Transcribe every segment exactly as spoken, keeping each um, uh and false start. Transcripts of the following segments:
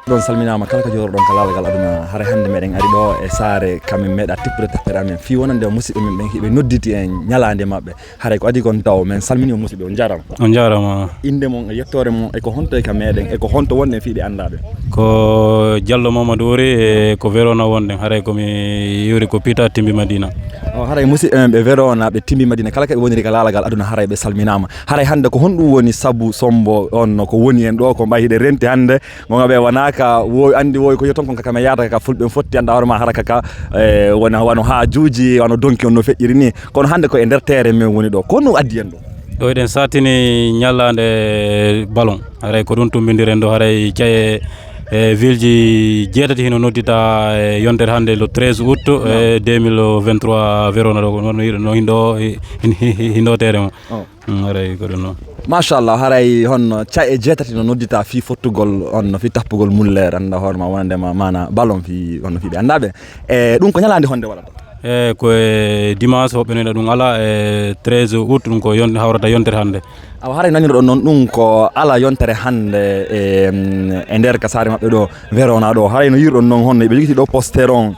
Ɗon salminaama kala ka jooɗoɗon ka laalagal aduna. Haray hannde meɗen ari ɗo e saare ka min meeɗa tippude tappere amen. Fii wonande musiɓɓe men ɓen hiɓe nodditi en ñalaande maɓɓe. Haray ko adii kon taw men salmini on musiɓɓe, on jaaraama. On jaaraama. Innde mon e yettoore mon e ko honto e ka meeɗen e ko honto wonɗen fii ɓe anndaa ɓe? Ko Jallo Mamadou Wuri e ko Verona wonɗen. Haray ko mi iwri ko Pita Timbi Madina. O, haray musiɓɓe men ɓe Verona ɓe Timbi Madina kala ka ɓe woniri ka laalagal aduna haray ɓe salminaama. Haray hannde ko honɗum woni sabu sombo on no ko woni en ɗo ko mbay hiɗe renti hannde? Gonga ɓe wona ka wowi anndi wowi ko yo ton kon kaka men yaata ka fulɓe fotti annda hoore ma hara kaka, e, wona wano haajuuji wano donki on no feƴƴiri ni. Kono hannde ko e nder terrain men woni ɗo. Ko honɗum addi en ɗo? Ɗo eɗen satini ñalaande ballon. Haray ko ɗum tumbindiren ɗo haray caye e ville ji jeetati hino noddita e yontere hannde le treize août e deux mille vingt-trois Verona ɗo ko no hiɗo no hindo hindo terrain o. Mm, haray ko ɗum noon. Machallah, haray honno caye jeetati no noddita fii fottugol on no fii tappugol muller annda hoore ma wonande ma mana ballon fii honno fii ɓe anndaa ɓe. E ɗum ko ñalaande honde waɗata? E ko e dimanche hoɓɓenoyɗa ɗum ala e treize août ɗum ko yon hawrata yontere hannde. Awa haray nanirɗon noon ɗum ko ala yontere hannde e, mm, e nder ka saare maɓɓe ɗo Verona ɗo. Haray no yirɗon noon honno ɓe jogiti ɗo poster on.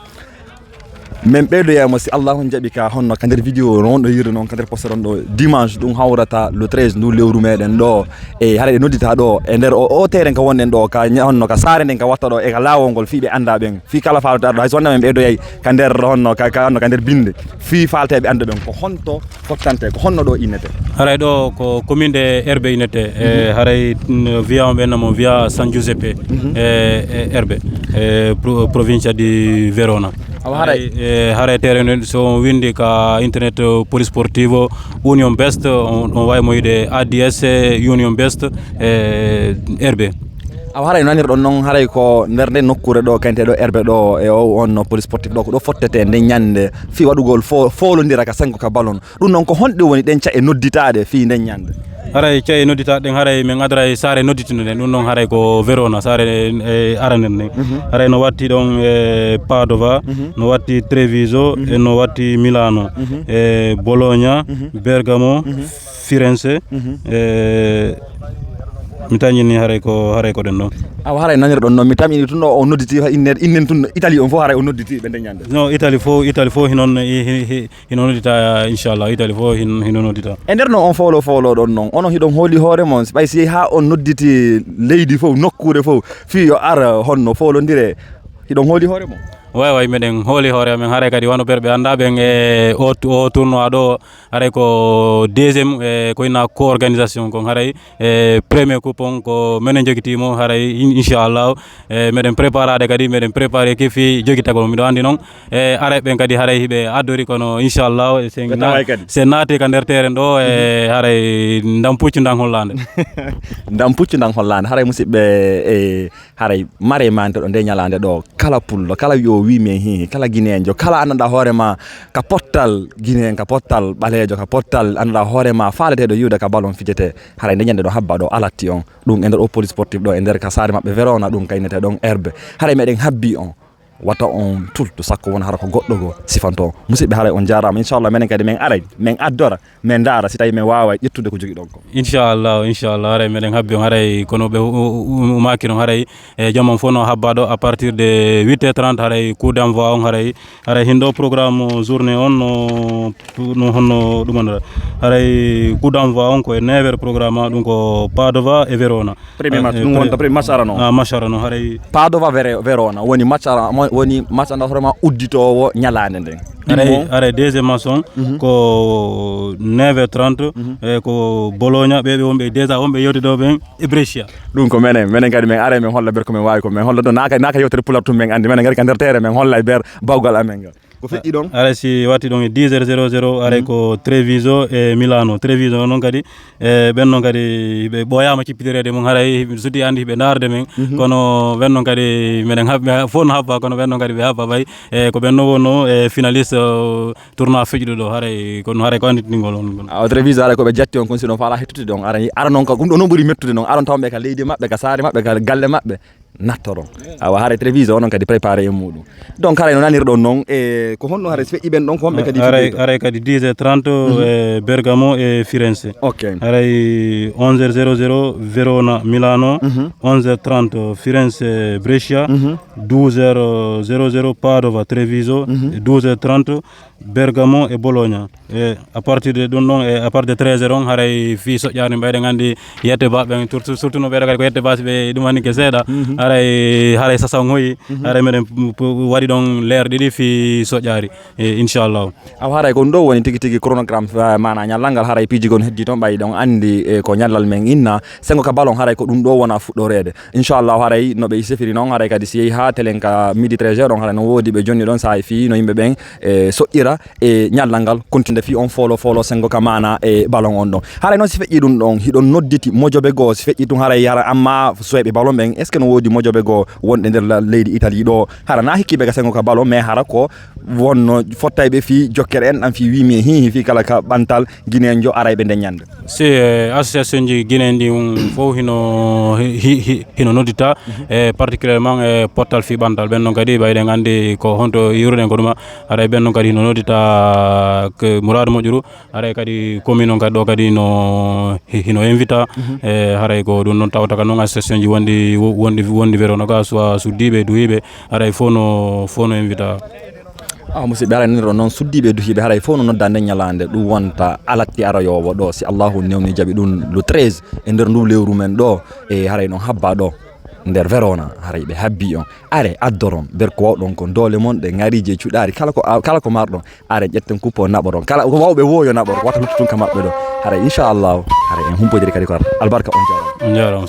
Men ɓeydoyamo si Allahu on jaɓi ka honno ka nder vidéo no wonɗo yirde noon ka nder poste ɗon ɗo dimanche ɗum hawrata le treize ndu lewru meɗen ɗo e haray ɗe noddita ɗo e nder o, o terrain ka wonɗen ɗo ka ña- honno ka saare nden ka watta ɗo e ka laawol ngol fii ɓe annda ɓen fii kala faalata ɗo hay so wonde men ɓeydoyay ka nder honno ka, ka honno ka nder binde fii faalteɓe annda ɓen ko honto fottante ko honno ɗo innete? Haray ɗo ko commune de Erbe innete e haray mm, via on ɓenna mo via San Giuseppe e e Erbe e pro- provincia di Verona. Awa haray e haray terrain ɗen so on windi ka internet polisportivo union best on on wawi mo yiɗe ads union best e Erbe. Awa haray no nanirɗon noon haray ko nder nden nokkure ɗo kante ɗo Erbe ɗo e o on polisportif ɗo ko ɗo fottete nden ñande fii waɗugol fo- foolondira ka sengo ka ballon. Ɗum noon ko honɗe woni ɗen ca'e nodditaaɗe fii nden ñande? Haray ca'e nodditaaɗe ɗen haray min adara e saare nodditino ɗen ɗum noon haray ko Verona saare e aranen nden. Haray no watti ɗon e Padova, no watti Treviso e no watti Milano e Bologna, Bergamo, Firenze e mi tañini haray ko haray ko ɗen ɗon. Awa haray nanirɗon noon mi tamini tun ɗo o nodditi fa inne innen tun Italie on fof haray o nodditi ɓe nden ñande. No Italie fof Italie fof hinon hi- hi- hino noddita inchallah Italie fof hin- hino noddita. E nder noon on fowlo fowloɗon noon onon hiɗon hooli hoore mon ɓay si yehi haa on nodditi leydi fof nokkuure fof fii yo ar honno fowlondire hiɗon hooli hoore mon? Way way meɗen hooli hoore amen haray kadi wano ɓerɓe annda ɓen e o o tournoi ɗo haray ko deuxième e ko ina co-organisation kon haray e premier coupe on ko menen jogitimo haray in- inchallahu e meɗen préparade kadi meɗen préparé ke fii jogitagol miɗo anndi noon e aray ɓen kadi haray hiɓe addori kono inchallah e sen Ɓe taway kadi. Sen naati ka nder terrain ɗo e haray ndam puccu ndan hollande. Ndam puccu ndan hollande haray musidɓe e haray mare mante ɗo nde ñalande ɗo kala pullo kala yo wi men hihi kala guinejo kala anndanɗa hoore ma ka pottal guineen ka pottal ɓaleejo ka pottal anndanɗa hoore ma faaleteɗo yiwde ka ballon fijete haray nde ñande ɗo habba ɗo alatti on ɗum e nder o police sportif ɗo e nder ka saare maɓɓe verona ɗum kaynete ɗon herbe haray meɗen habbi on wata on tultu sakko wona hara ko goɗɗo goo sifanto on. Musidɓe haray on jaaraama inchallah menen kadi min aray min addora min ndaara si tawi min waaway ƴettude ko jogiɗon ko. Inchallah inchallah haray meɗen habbi on haray kono ɓe umaaki noon haray e joom on fof no habba ɗo à partir de huit heures trente haray coup d'envoi on haray haray hindo programme journée on no no honno ɗumanata haray coup d'envoi on ko e neuf heures programme ɗum ko Padova e Verona. Premier match ɗum wonta premier match arano ah match arano haray Padova Vere- Verona woni match ara mo- woni match anda hoorema udditowo ñalaande nden. Haray haray deuxième match on ko neuf heures trente e ko Bologna ɓeɓe wonɓe déjà wonɓe yewte ɗo ɓen e Brescia. Ɗum ko menen menen kadi min aray min holla ber ko min wawi ko min holla ɗo naka naka yewtere pular tum min andi menen gari ka nder tere min holla e ber bawgal amen ngal. Ko feƴƴi ɗon haray si watti ɗon e dix heures zéro zéro haray ko Treviso e Milano Treviso noon kadi e ɓen noon kadi ɓe ɓooyaama cippitireede mum haray hiɓe suddi anndi hiɓe ndaarde men kono ɓen noon kadi meɗen hab- fof no habba kono ɓen noon kadi ɓe habba ɓay e ko ɓen noon wonno e finaliste tournoi feƴƴuɗo ɗo haray kono haray ko annditningol on aw Treviso haray ko ɓe jatti on kon si ɗon faala hettude ɗon aray ara noon ka ɗum ɗo noon ɓuri mettude noon aron taw ɓe ka leydi maɓɓe ka saare maɓɓe ka galle maɓɓe nattoron. Awa, haray Treviso onon kadi préparé e muɗum. Donc haray no nanirɗon noon, e ko honno haray si feƴƴi ɓen ɗon, ko honɓe kadi haray fidde to? Haray kadi dix heures trente, e Bergamo e Firenze. Ok. Haray onze heures zéro zéro Verona Milano, onze heures trente Firenze Brescia, douze heures zéro zéro Padova Treviso, e douze heures trente Bergamo e Bologna. E à partir de ɗum ɗon, e à partir de treize heures on, haray fii soƴƴaari mbayɗen anndi yette ba ɓen, surtout, surtout no ɓeɗo kadi ko yette ba, si ɓe ɗum anndi ke seeɗa, haray, haray sasa on hoyi, haray meɗen p- p- waɗi ɗon leer ɗiɗi fii soƴƴaari, e inchallahu. Aw, haray ko ɗum ɗo woni tigi tigi chronogramme, eh, maana ñallal ngal, haray piiji gon heddi toon, ɓay ɗon anndi, e ko ñallal men inna, sengo ka ballon, haray ko ɗum ɗo wona fuɗɗoreede. Inchallahu, haray no ɓe sefiri noon, haray kadi si yehi haa telen ka midi treize heures on, haray no woodi ɓe jonni ɗon, sahay fii no yimɓe ɓen, e soƴƴira e ñallal ngal, continue fii on foolo foolo sengo ka maana e ballon on ɗon. Haray noon si feƴƴi ɗum ɗon, hiɗon nodditi mojobe goo, si feƴƴi tun haray hara, amma soyɓe ballon ɓen, est ce que no woodi mojobe goo wonɓe nder la- leydi Italie ɗo, hara na hikkiiɓe ka sengo ka ballon, mais hara ko wonno fottayɓe fii jokkere en ɗan fii wiimi e hihi fii kala ka ɓantal Guinéen jo arayɓe nden ñande? Si, e, association ji Guinéen ɗi, um, fof hino, hi- hi- hino noddita, e particulièrement e pottal fii ɓantal. Ɓen non kadi ɓayɗen anndi ko honto yiwruɗen ko ɗuma, haray ɓen non kadi hino noddita ke muraadu moƴƴuru, haray kadi commune on kadi ɗo kadi no hi- hino invita, e haray ko ɗum ɗon tawata ka non association ji wonɗi, wonɗi, wonɗi Verona ga, soit suddiiɓe, duhiiɓe, haray fof no, fof no invita. Ah, musidɓe, haray nanirɗon noon, suddiiɓe e duhiiɓe, haray fof no nodda nden ñalaande, ɗum wonta alatti aroyoowo ɗo, si Allahu newni jaɓi ɗum, le treize, e nder ndu lewru men ɗo, e haray noon habba ɗo, nder Verona, haray ɓe habbi on. Are, addoron, ber ko wawɗon kon, doole mon ɗe, ŋariije, cuɗaari, kala ko, kala ko marɗon, are, ƴetten kuppo, naɓoron. Kala ko wawɓe woo yo naɓor, wata luttu tun ka maɓɓe ɗo. Haray, inchallahu, haray en humpodiri kadi ko arata. Albarka, on jaaraama. On jaaraama.